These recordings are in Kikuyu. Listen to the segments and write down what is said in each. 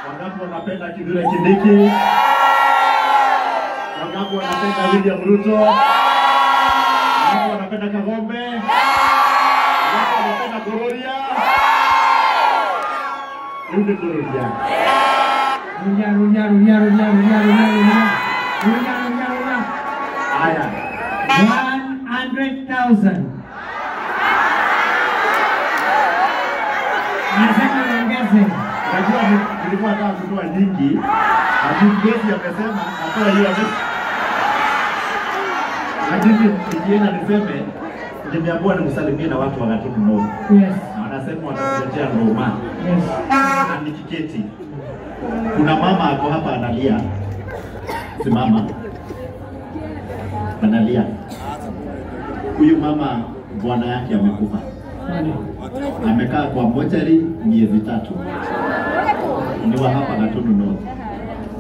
Wangapi wanapenda Kithure Kindiki? Wangapi wanapenda William Ruto? Wangapi wanapenda Kagombe? Wangapi wanapenda Kororia? Yule Kororia. Rudia, rudia, rudia, rudia, rudia, rudia, rudia. Rudia, rudia, rudia. Haya. 100,000. Nasema niongeze. Unajua nilikuwa nataka kutoa nyingi, lakini mgosi amesema atoa hiyo amesema. Lakini nikienda niseme nimeambiwa nimsalimie na watu wa Gatundu North. Yes. Na wanasema watakuletea ngoma. Yes. Na nikiketi. Kuna mama ako hapa analia. Simama. Analia. Huyu mama bwana yake amekufa. Amekaa kwa mochari miezi 3. Ni wa hapa Gatundu North.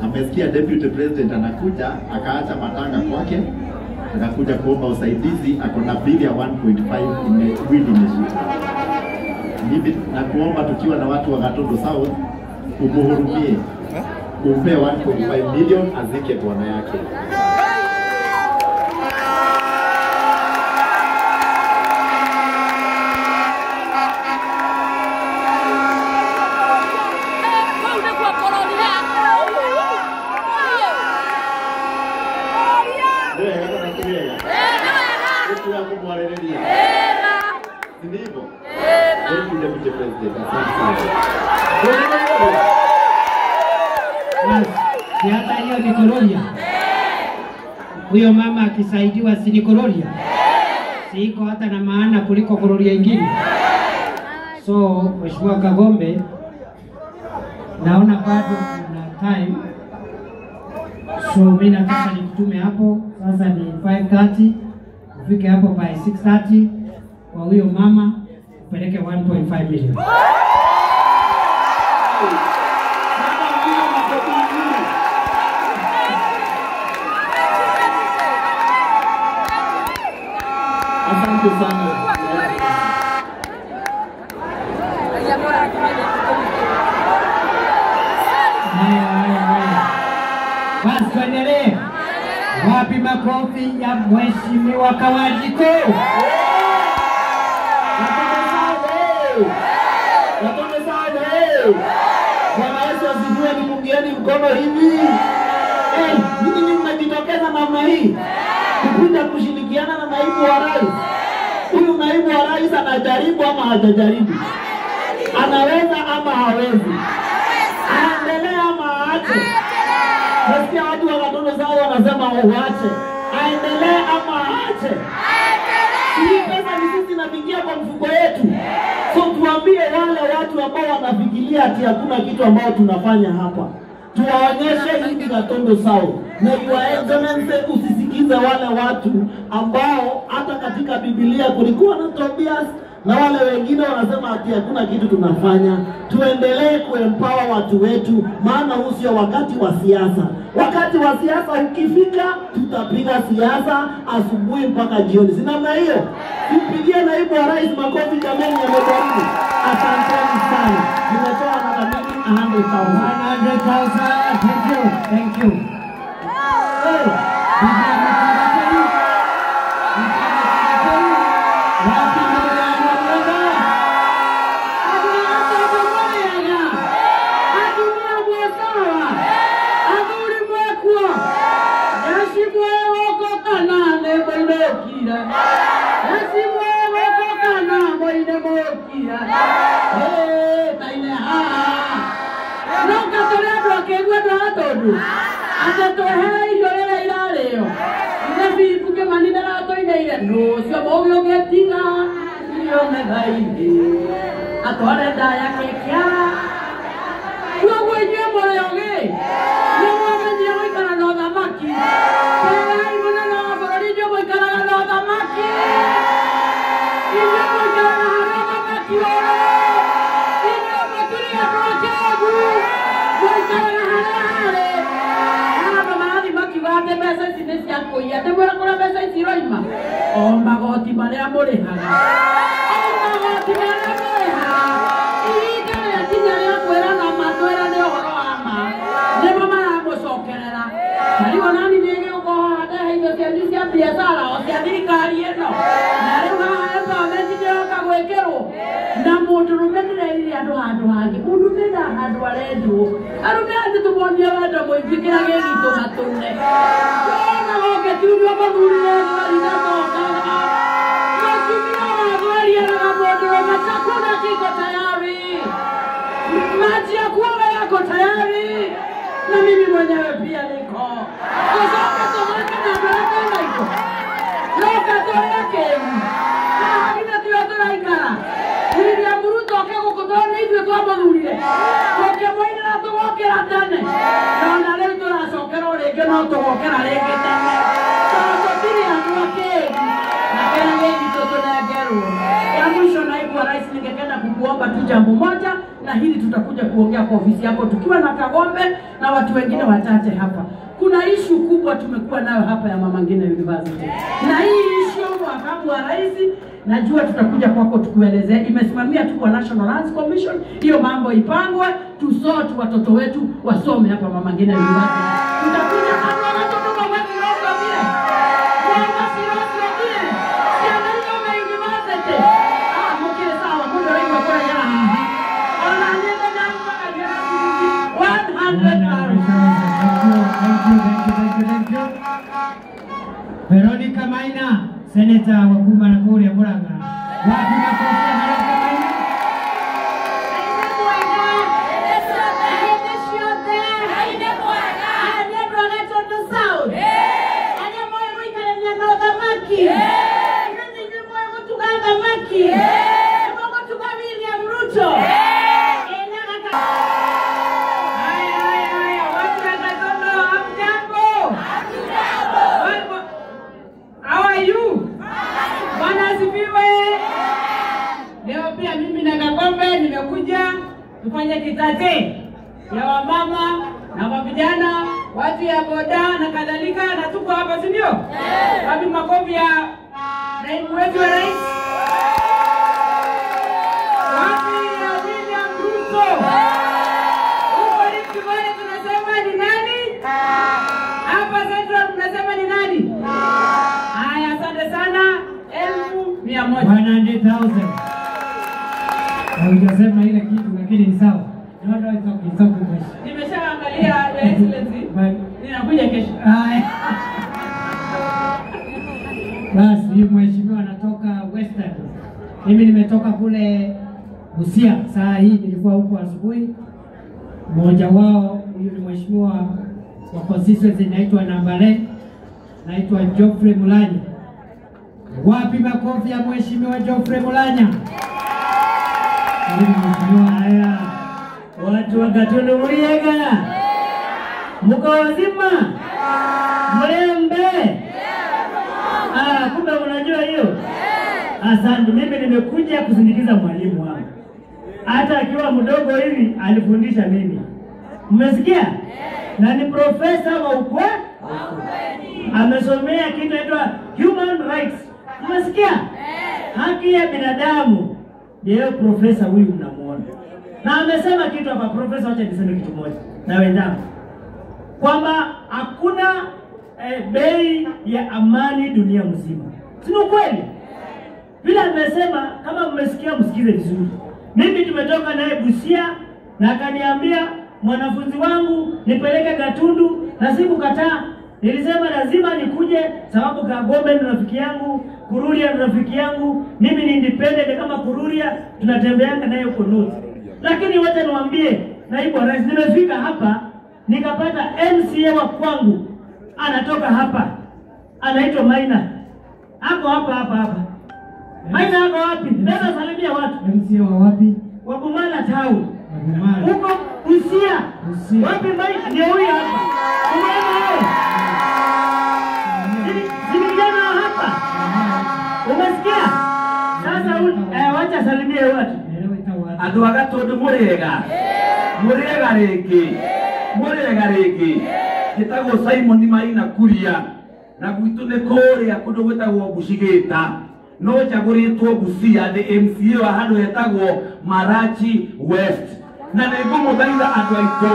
Amesikia deputy president anakuja, akaacha matanga kwake, akakuja kuomba usaidizi, ako na bili ya 1.5 imewili imeshika. Mimi nakuomba tukiwa na watu wa Gatundu South, umuhurumie. Umpe 1.5 million azike bwana yake. Thank you, Deputy President. Si hata hiyo ni Kororia. Huyo mama akisaidiwa si ni Kororia? Si iko hata na maana kuliko Kororia ingine. So Mheshimiwa Kagombe, naona bado kuna time. So mimi nataka nikutume hapo. Sasa ni 5:30. Ufike hapo by 6:30 kwa huyo mama upeleke 1.5 million. Asante sana. Haya, haya, haya. Basi tuendelee. Wapi makofi ya Mheshimiwa Kawajiko? Gatundu sana. Bwana Yesu asifiwe. Nipungieni mkono hivi. Ninyi mmejitokeza namna hii kukuja kushirikiana na naibu wa rais. Huyu naibu wa rais anajaribu ama hajajaribu? Anaweza ama hawezi? Aendelee ama aache? Nasikia watu wa Gatundu South wanasema uache. Aendelee ama aache? Hii pesa ni sisi tunapigia kwa mfuko yetu. So tuambie wale watu ambao wanafikiria ati hakuna kitu ambao tunafanya hapa. Tuwaonyeshe hii Gatundu South. Na Your Excellency, usisikize wale watu ambao hata katika Biblia kulikuwa na Tobias na wale wengine wanasema ati hakuna kitu tunafanya. Tuendelee kuempower watu wetu, maana huu sio wakati wa siasa. Wakati wa siasa ukifika, tutapiga siasa asubuhi mpaka jioni. Si namna hiyo? Tupigie naibu wa rais makofi jameni, amejaribu. Asanteni sana. Nimetoa na mimi 100,000. 100,000. Thank you. Thank you. Mũndũrũme ndĩrerire andũ handũ hangĩ, mũndũ mendaga handũ arendwo. Arũme aya nĩtũmonie wendo mũingĩ kĩrĩa gĩ gitũ matũne. Ona goketiurio mathurire thweri na mokaga. Mũtumia wa thweri eraga mũndũrũme chakula kiko tayari, maji ya kuoga yako tayari, na mimi mwenyewe pia niko. Tũcoke tũthake na andũ arĩa mena indo. Roka tũrĩa kĩgu. Haha githĩ tiwe tũraikara. William Ruto oke gũkũ tondũ nĩ ithuĩ twamũthurire. Tũkĩmũinĩra tũgokĩra tene. Na ona rĩu tũracokera o rĩngĩ no tũgokĩra rĩngĩ tene. Tondũ tũtirĩ andũ akĩgu. Na kĩrĩa gĩ gitũ tũnengerwo. Ya mwisho, naibu wa rais, ningependa kukuomba tu jambo moja, na hili tutakuja kuongea kwa ofisi yako tukiwa na Kagombe na watu wengine wachache hapa. Kuna ishu kubwa tumekuwa nayo hapa ya Mama Ngina University. Na hii ishu, makamu wa rais, najua tutakuja kwako tukuelezee. Imesimamia tu kwa National Lands Commission, hiyo mambo ipangwe, tusort watoto wetu wasome hapa Mama Ngina University. Tutakuja hapa watoto kwa Kiroko vile. Kwa Kiroko vile. Ciana ithome university. Ah, mukire sawa, mundu araigua kũregera haha. Ona niĩ nĩndarugaga ciringi 100,000. Thank you, thank you, thank you, thank you. Veronica Maina, seneta wa kuma na kũrĩa Murang'a. Wapi makofi ya Veronica Maina? Hĩndĩ ciothe nĩ andũ a Gatundu South arĩa moĩ gũikarania na ũthamaki, nĩ inyuĩ moĩ gũtuga thamaki, nĩmũgũtuga William Ruto. Ĩ na gaka. Haya, haya, haya, watu wa Gatundu, hamjambo? How are you? Bwana asifiwe. Leo pia mimi na Kagombe nimekuja tufanye kitate ya wamama na wa vijana, watu ya boda na kadhalika, na tuko hapa, si ndio? Wapi makofi ya naibu wetu wa rais? Wapi ya William Ruto? Huko Rift Valley tunasema ni nani? Hapa Central tunasema ni nani? Haya, asante sana. 100,000. 100,000. Haujasema ile kitu lakini ni sawa. No, no, it's okay, it's okay, mheshimiwa. Nimeshaangalia, Your Excellency. Ninakuja kesho. Haya. Basi huyu mheshimiwa anatoka Western. Mimi nimetoka kule Busia. Saa hii nilikuwa huko asubuhi. Mmoja wao huyu ni mheshimiwa wa constituency inaitwa Nambale, naitwa Geoffrey Mulanya. Wapi makofi ya mheshimiwa Geoffrey Mulanya? Karibu mheshimiwa. Haya, watu wa Gatundu muriega, muko wazima, mrembe? Ah, kumbe unajua hiyo. Asante, mimi nimekuja kusindikiza mwalimu wangu. Hata akiwa mdogo hivi alifundisha mimi. Mmesikia? Na ni profesa wa ukweli. Amesomea kitu inaitwa human rights. Mmesikia? Haki ya binadamu. Ndiyo profesa huyu mnamuona. Na amesema kitu hapa profesa, wacha niseme kitu moja na wenzangu, kwamba hakuna bei ya amani dunia mzima. Si ni ukweli? Vile amesema, kama mmesikia msikize vizuri. Mimi tumetoka naye Busia na akaniambia mwanafunzi wangu nipeleke Gatundu, na sikukataa. Nilisema lazima nikuje sababu Kagombe ni rafiki yangu, Kururia ni rafiki yangu, mimi ni independent kama Kururia, tunatembeanga naye huko North. Lakini wacha niwaambie naibu wa rais, nimefika hapa nikapata MCA wa kwangu anatoka hapa, anaitwa Maina. Ako hapa hapa hapa. Maina ako wapi? Nenda salimia watu. MCA wa wapi? Wa Bumala Town. Bumala. Huko Busia. Busia. Wapi Maina? Ndio huyu hapa. Umeona wewe? Si vijana wa hapa. Umesikia? Sasa wacha salimie watu. Andũ a Gatundu mũrĩega, mũrĩega rĩngĩ, mũrĩega rĩngĩ. Njĩtagwo Simon Maina Kuria na gwitũ nĩ kũrĩa kũndũ gwĩtagwo Bucigĩta, no njagũrĩtwo Busia, nĩ MCA wa handũ hetagwo Marachi West. Na nĩ ngũmũthaitha andũ aitũ,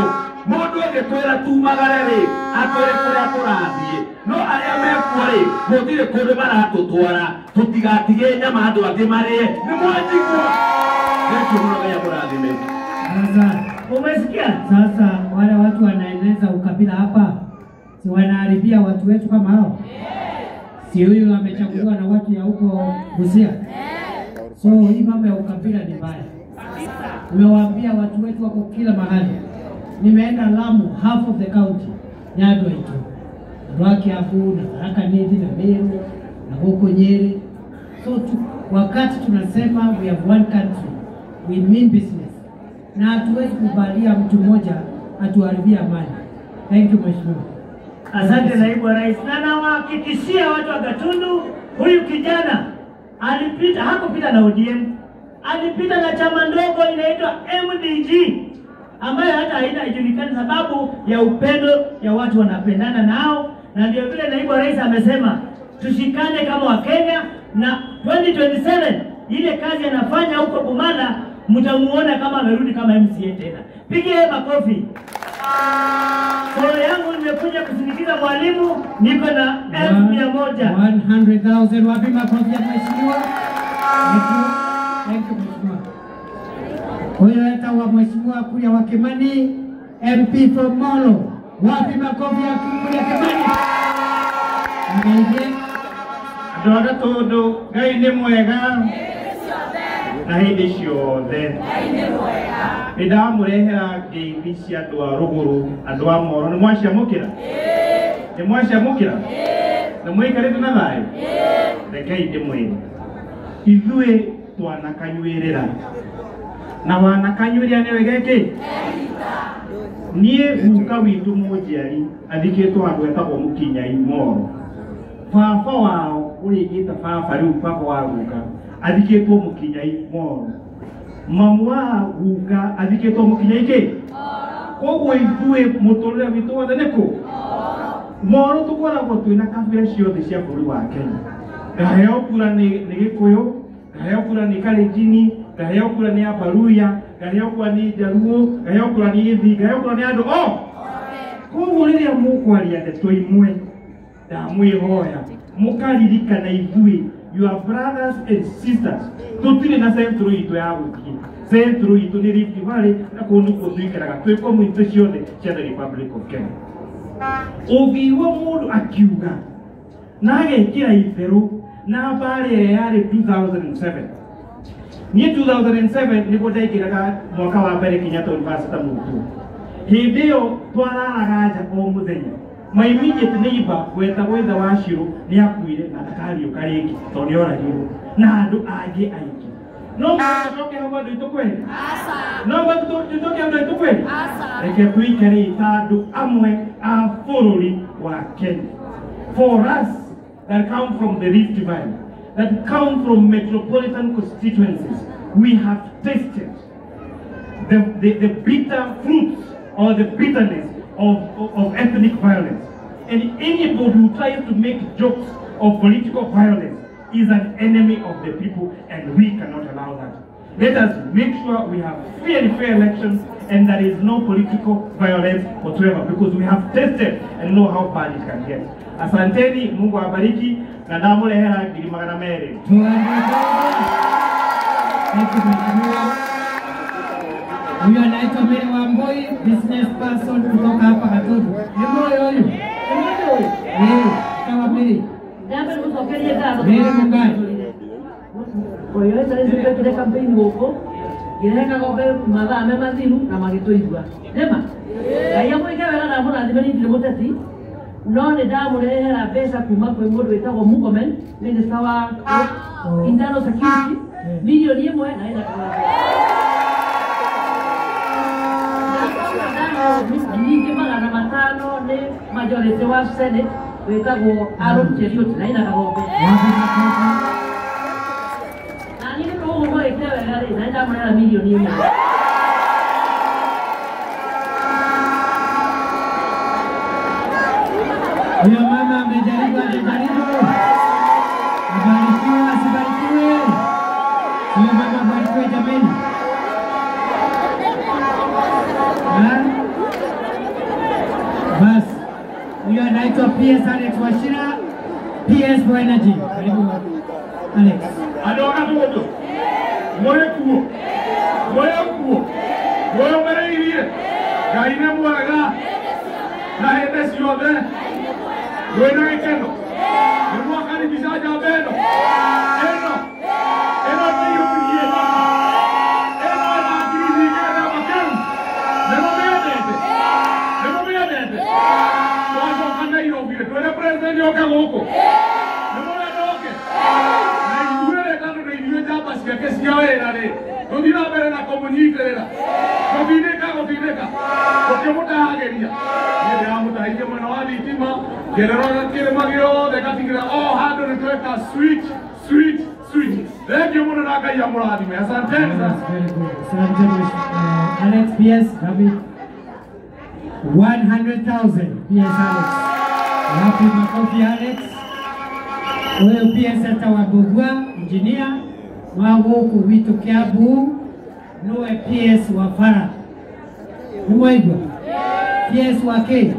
mũndũ angĩtwĩra tumagare rĩ, atwĩre kũrĩa tũrathiĩ, no arĩa mekuo rĩ, gũtirĩ kũndũ maratũtwara, tũtigatige nyama andũ angĩ marĩe. Nĩ mwanjigua? Thank you mũno, Ngai akũrathime. Sasa Umesikia? Sasa wale watu wanaeneza ukabila hapa, si wanaharibia watu wetu kama hao? Si huyu amechaguliwa na watu ya huko Busia? So hii mambo ya ukabila ni mbaya. Nimewaambia watu wetu wako kila mahali. Nimeenda Lamu, half of the county, Nyandua itu andũ a Kiambu na Tharaka Nithi na Meru na huko Nyeri. So wakati tunasema we have one country, we mean business, na hatuwezi kubalia mtu mmoja atuharibie amani. Thank you Mheshimiwa. Asante naibu wa rais, na nawahakikishia watu wa Gatundu, huyu kijana alipita, hakupita na ODM, alipita na chama ndogo inaitwa MDG ambayo hata haina haijulikani, sababu ya upendo ya watu wanapendana nao, na ndio vile naibu wa rais amesema tushikane kama Wakenya, na 2027 ile kazi anafanya huko Bumala mtamuona kama amerudi kama MCA tena. Pigie makofi. Koro yangu nimekuja kusindikiza mwalimu, niko na 100,000. 100,000. Wapi makofi ya mheshimiwa? Thank you. Thank you mheshimiwa. Huyo eta wa mheshimiwa Kuria wa Kimani, MP from Molo. Wapi makofi ya Kuria Kimani? Angalie. Andũ a Gatundu, Ngai nĩ mwega na hĩndĩ ciothe. Nĩ ndamũrehera ngeithi cia andũ a rũgũrũ, andũ a Moro. Nĩ mwaciamũkĩra? Nĩ mwaciamũkĩra? Nĩ mũikarĩte na thayũ? Rekei ndĩmwĩre, ithuĩ twanakanyuĩrĩra na wanakanyuĩrĩra nĩwe gĩkĩ. Niĩ guka witũ mũnjiari athikĩtwo handũ etagwo Mũkinyai Moro. Baba wao ũrĩa ingĩta baba rĩu, baba wa guka athikĩtwo Mũkinyai Moro. Mamu wa guka athikĩtwo Mũkinyai kĩ? Koguo ithuĩ mũtũrĩre witũ wothe nĩ kũ? Moro. Tũkoragwo twĩna kabira ciothe cia bũrũri wa Kenya. Ngaheo kura nĩ Gĩkũyũ, ngaheo kura nĩ Kalenjini, ngaheo kura nĩ Abaruya, ngaheo kura nĩ Njaruo, ngaheo kura nĩ Gĩthii, ngaheo kura nĩ andũ o. Koguo rĩrĩa mũkwaria ndeto imwe, ndamwĩhoya mũkaririkana ithuĩ your brothers and sisters, tũtirĩ na central itũ ya gũthiĩ. Central itũ nĩ Rift Valley na kũu nĩkuo tũikaraga twĩ community ciothe cia the Republic of Kenya. Ũngĩigua mũndũ akiuga na agekĩra itherũ na mbara ĩrĩa yarĩ 2007, niĩ 2007 nĩguo ndaingĩraga mwaka wa mbere Kenyatta University mũrutwo. Hĩndĩ ĩyo twararaga nja o mũthenya. My immediate neighbor wetagwo ithe wa Shiro nĩ akuire na ndakariũka rĩngĩ tondũ nĩ oragirwo na andũ angĩ aingĩ. No mũcoke hau andũ aitũ kweli? No mũcoke andũ aitũ kweli? Reke tũikare ta andũ amwe a bũrũri wa Kenya. For us that come from the Rift Valley, that come from metropolitan constituencies, we have tasted the bitter fruits or the bitterness of ethnic violence. And anybody who tries to make jokes of political violence is an enemy of the people, and we cannot allow that. Let us make sure we have free and fair elections and there is no political violence whatsoever, because we have tested and know how bad it can get. Asanteni, Mungu awabariki, na ndamũrehera 200,000. Thank you mheshimiwa. Huyo anaitwa Mary Wambui, business person kutoka hapa Gatundu. Ni moyo huyu. Eh, kama Mary. Ndambe mũcokerie ngatho. Mary Mungai. Oyo ĩtarĩ twekire campaign gũkũ ngĩrehe kagombe mathaa me mathiru na magĩtũigua. Nĩma? Ngai amwĩke wega na amũrathime, niĩ ndirĩ mũteti no nĩ ndamũrehera mbeca kuma kwĩ mũndũ wĩtagwo Murkomen, minister wa internal security, 1,000,000 na ĩna kagombe. Nyingĩ 500 nĩ majority wa Senate wĩtagwo Aaron Cheruiyot na ĩna kagombe. Na niĩ nĩ ũguo mwĩke wega rĩ, na nĩ ndamũrehera 1,000,000. Huyo mama amejaribu, amejaribu. Abarikiwe, asibarikiwe. Huyo mama abarikiwe jameni. Bas, huyo anaitwa PS Alex Wachira, PS for Energy. Karibu Alex. Andũ a Gatundu, mũrĩ kuo? Ngai nĩ mwega na hĩndĩ ciothe. Mwĩna gĩkeno. Nĩ mwakaribisha njamba ĩno. Ĩno. Ĩno nĩ ihũrie nyama. Ĩno ĩna ngiri nyingĩ makĩru. Nĩ mũmĩendete. Nĩ mũmĩendete. Twacoka Nairobi twĩre president oke gũkũ. Nĩ mũrenda oke? Na ithuĩ rĩ tondũ nĩ ithuĩ njamba ciake cia wĩra rĩ, tũthiĩ na mbere na kũmũnyitĩrĩra. Tũtindĩka gũtindĩka. Tũkĩmũtahagĩria. Niĩ ndĩramũtahĩirie mwena wa thitima, ngĩrora kĩrĩma gĩothe ngatigĩrĩra o handũ nĩ tweka switch, switch, switch. Thengiũ mũno na Ngai amũrathime. Asanteni sana. Very good. Asante Alex PS David. 100,000 PS Alex. Wapi makofi Alex? Huyo PS hata wa Mbugua engineer wa gũkũ gwitũ Kiambu nowe PS wa bara. Nĩmwaigua? PS wa K?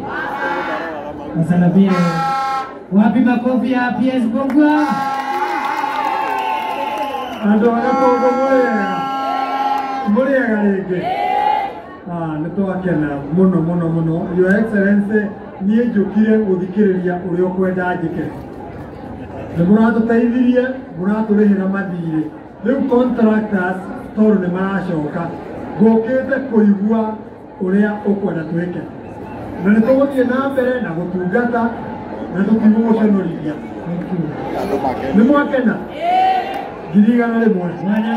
Wasalamie. Wapi makofi ya PS Mbugua? Andũ a Gatũndũ mũrĩega. Mũrĩega rĩngĩ. Nĩ twakena mũno mũno mũno. Your Excellency, niĩ njũkire gũthikĩrĩria ũrĩa ũkwenda njĩke. Nĩ mũratũteithirie, mũratũrĩhĩra mathirĩ. Rĩu contractors tondũ nĩ maracoka, ngũkĩte kũigua ũrĩa ũkwenda twĩke. Na nĩ tũgũthiĩ na mbere na gũtungata na tũtigũgũconorithia. Nĩ mwakena? 100,000. 100,000,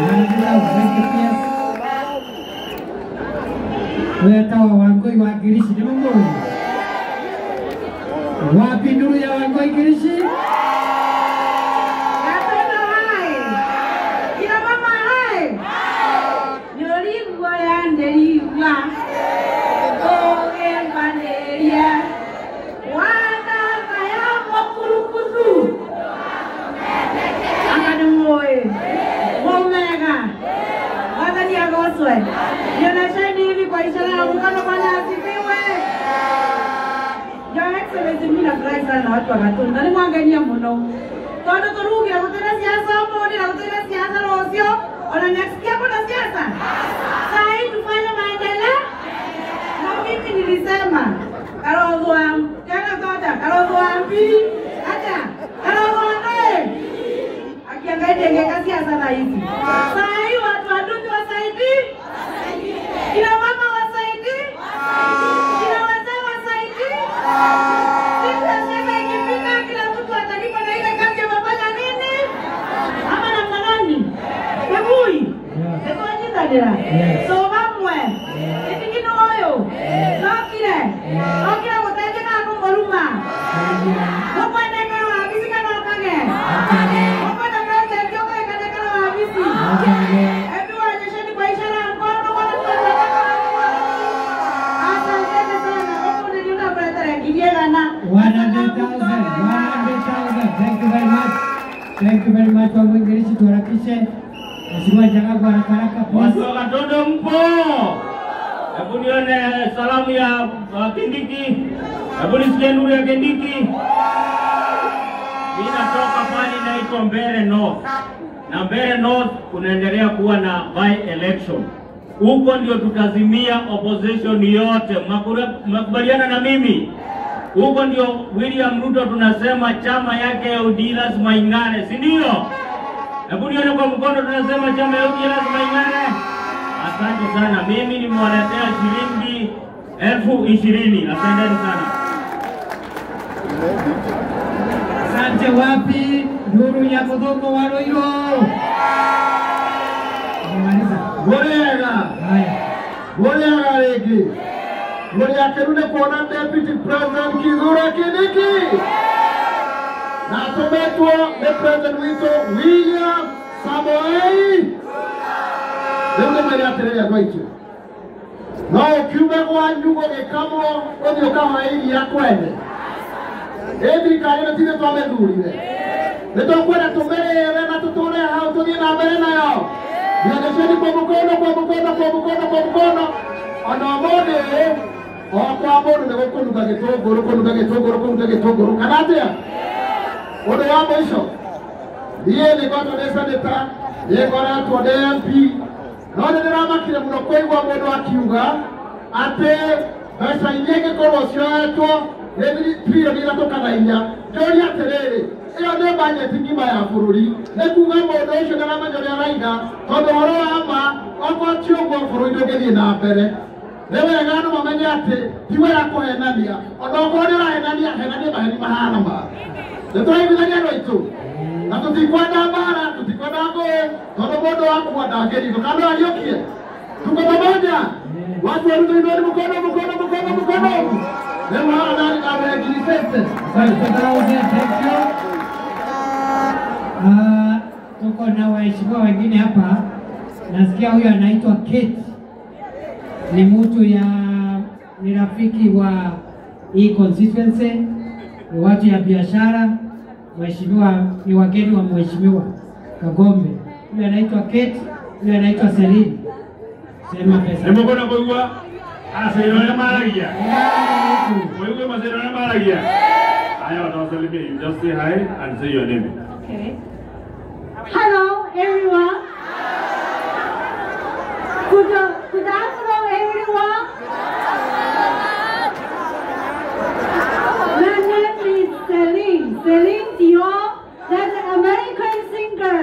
100,000. Thank you, PS. Wetagwo Wangũi wa Ngirici, nĩ mũmũĩ? Wapi nduru ya Wangũi Ngirici? Gatũndũ hai. Kina mama hai. Nĩũrigua ya ndĩrigua. Ũgĩmbanĩria. Wananga ya mũkurukutu. Anga nĩ mũĩ. Mũmega. Mwathani agocwe. Nionesheni hivi kwa ishara ya mkono. Bwana asifiwe. Your Excellency, mimi nafurahi sana na watu wa Gatũndũ. Na nĩmwangenia mũno. Tondũ tũrugire gũtirĩ siasa ũmũthĩ na gũtirĩ siasa rũciũ. Ona next year kuna siasa. Saa hii tufanye maendeleo. Na mimi nilisema Kalonzo wa tena tota Kalonzo wa mbili hata Kalonzo wa nne akiangalia ngeka siasa na hizi. Saa hii watu wa Nduthi wasaidii, kina mama wasaidii, kina wazee wasaidii. Siku ya siasa ikifika kila mtu atalipa na ile kazi amefanya nini? Ama namna gani? Kebui. Nĩtwanyitanĩra. So vamwe. Ĩtigino ũyũ. Nokire. Nokire gũteithia kana kũmũruma. Mũkwenda ikaro wabici kana ũkage? Mũkwenda president ũkage kana ikaro wabici? Hebu waonyesheni kwa ishara ya mkono kwa tunataka. Asanteni sana. Ũmũthĩ nĩ ũndũ 100,000. 100,000, 100,000. Thank you very much. Thank you very much. Wangũi Ngirici, tuharakishe. Mheshimiwa Njagagua haraka haraka please. Watu wa Gatũndũ mpo? Hebu nione salamu ya Kindiki. Hebu nisikie nuru ya Kindiki. Mimi natoka pale inaitwa Mbeere North. Na Mbeere North kunaendelea kuwa na by election. Huko ndio tutazimia opposition yote. Mnakubaliana na mimi? Huko ndio William Ruto tunasema chama yake ya UDA lazima ing'are, si ndio? Hebu nione kwa mkono tunasema chama ya UDA lazima ing'are. Asante sana. Mimi nimewaletea shilingi 20,000. Asanteni sana. Asante. Wapi nuru ya Mũthũngũ wa Rũirũ? Nimemaliza. Mũrĩega. Haya. Mũrĩega rĩngĩ. Mũrĩ akenu nĩ kuona Deputy President Kithure Kindiki. Na atũmĩtwo nĩ President witũ William Samoei. Rĩu nĩ mwĩre atĩrĩrĩ andũ aitũ. No ũkiume gwanyu gũgĩkamwo ũthiĩ ũkahoe iria kwene. Ĩ thirikari ĩno ti ithuĩ twamĩthurire. Nĩ tũkwenda tũmĩrĩre na tũtũre hau tũthiĩ na mbere nayo. Nionyesheni kwa mkono, kwa mkono, kwa mkono, kwa mkono. Ona ũmũthĩ o kwa mũndũ nĩ gũkũnunga gĩtũngũrũ, kũnunga gĩtũngũrũ, kũnunga gĩtũngũrũ. Kana atĩa? Ũndũ wa mũico, niĩ nĩ ngoretwo ndĩ senator, nĩ ngoretwo ndĩ MP, no nĩ ndĩramakire mũno kũigua mũndũ akiuga Atĩ mbeca iria ingĩkorwo cioetwo nĩ tririoni 3 kana 4. Njũrie atĩrĩrĩ, ĩyo nĩ bajeti ng'ima ya bũrũri. Nĩ kuga mũndũ ũcio ndaramenya ũrĩa araiga, tondũ ũhoro wa ma okorwo ti ũguo bũrũri ndũngĩthiĩ na mbere. Nĩ wega andũ mamenye atĩ ti wega kũhenania, ona okorwo nĩ ũrahenania, henania maheni mahana ma. Nĩ tũraiguithania andũ aitũ? Na tũtikwenda mbara, tũtikwenda ngũĩ, tondũ mũndũ wakua ndangĩrigwo. Kana no ariũkie? Tuko pamoja? Watu wa Ruto, inueni mkono, mkono, mkono, mkono. Leo hawa nani amegiri sese. Thank you. Tuko na waheshimiwa wengine hapa. Nasikia huyu anaitwa Kate. Ni mtu ya ni rafiki wa hii constituency, ni watu ya biashara. Mheshimiwa ni wageni wa Mheshimiwa Kagombe. Huyu anaitwa Kate, huyu anaitwa Celine. Sema pesa. Nimekona kwa asero maragia. Wewe masero maragia. Haya watawasalimia. You just say hi and say your name. Okay. Hello everyone. Good afternoon everyone. My name is Celine. Celine Dion, that's an American singer.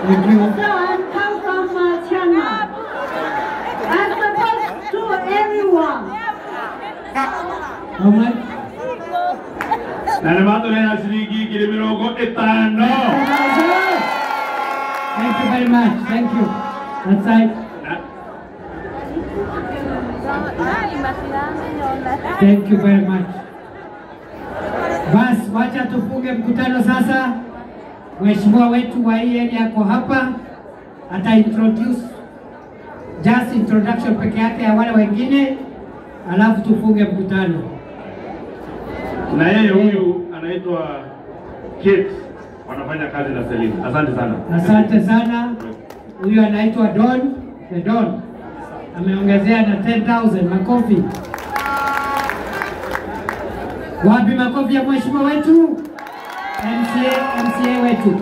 Thank you. So I come from China. I support to everyone. How much? Na nĩ ciringi 50,000. Thank you very much. Thank you. That side. Thank you very much. Bas, wacha tufunge mkutano sasa. Mheshimiwa wetu wa hii area ako hapa, ata introduce just introduction peke yake ya wale wengine, alafu tufunge mkutano. Na yeye huyu anaitwa Kate, wanafanya kazi na Celine. Asante sana. Asante sana. Huyu anaitwa Don, the Don. Ameongezea na 10,000. Makofi. Wapi makofi ya mheshimiwa wetu? MCA wetu.